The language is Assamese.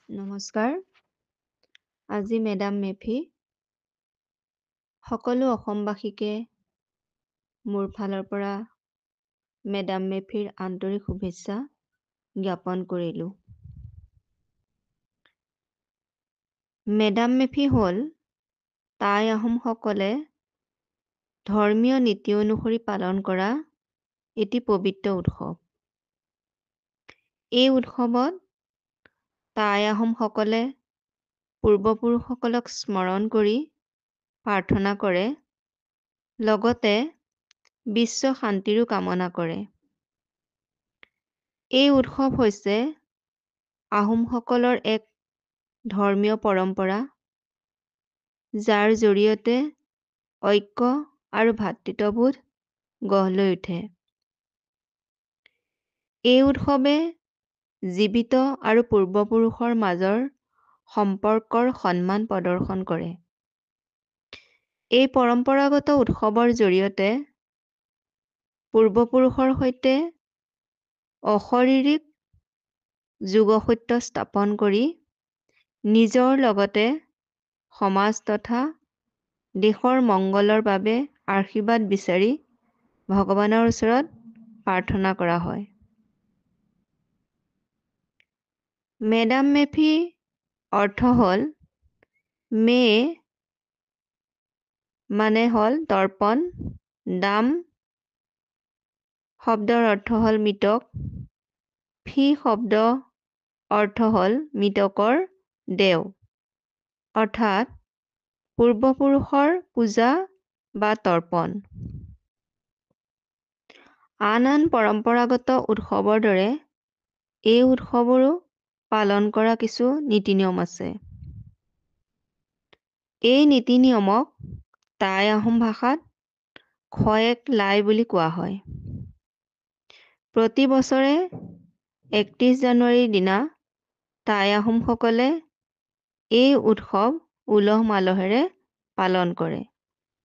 নমস্কাৰ। আজি মেডাম মেফি। সকলো অসমবাসীকে মোৰ ফালৰ পৰা মেডাম মেফিৰ আন্তৰিক শুভেচ্ছা জ্ঞাপন কৰিলোঁ। মেডাম মেফি হ'ল টাই আহোমসকলে ধৰ্মীয় নীতি অনুসৰি পালন কৰা এটি পবিত্ৰ উৎসৱ। এই উৎসৱত টাই আহোমসকলে পূৰ্বপুৰুষসকলক স্মৰণ কৰি প্ৰাৰ্থনা কৰে, লগতে বিশ্ব শান্তিৰো কামনা কৰে। এই উৎসৱ হৈছে আহোমসকলৰ এক ধৰ্মীয় পৰম্পৰা, যাৰ জৰিয়তে ঐক্য আৰু ভাতৃত্ববোধ গঢ় লৈ উঠে। এই উৎসৱে জীৱিত আৰু পূৰ্বপুৰুষৰ মাজৰ সম্পৰ্কৰ সন্মান প্ৰদৰ্শন কৰে। এই পৰম্পৰাগত উৎসৱৰ জৰিয়তে পূৰ্বপুৰুষৰ সৈতে অশৰীৰিক যোগসূত্ৰ স্থাপন কৰি নিজৰ লগতে সমাজ তথা দেশৰ মংগলৰ বাবে আশীৰ্বাদ বিচাৰি ভগৱানৰ ওচৰত প্ৰাৰ্থনা কৰা হয়। মেডাম মেফি অৰ্থ হ'ল মে মানে হ'ল তৰ্পণ, দাম শব্দৰ অৰ্থ হ'ল মৃতক, ফি শব্দ অৰ্থ হ'ল মৃতকৰ দেও, অৰ্থাৎ পূৰ্বপুৰুষৰ পূজা বা তৰ্পণ। আন আন পৰম্পৰাগত উৎসৱৰ দৰে এই উৎসৱৰো পালন কৰা কিছু নীতি নিয়ম আছে। এই নীতি নিয়মক টাই আহোম ভাষাত খয়েক লাই বুলি কোৱা হয়। প্ৰতি বছৰে 31 জানুৱাৰীৰ দিনা টাই আহোমসকলে এই উৎসৱ উলহ মালহেৰে পালন কৰে।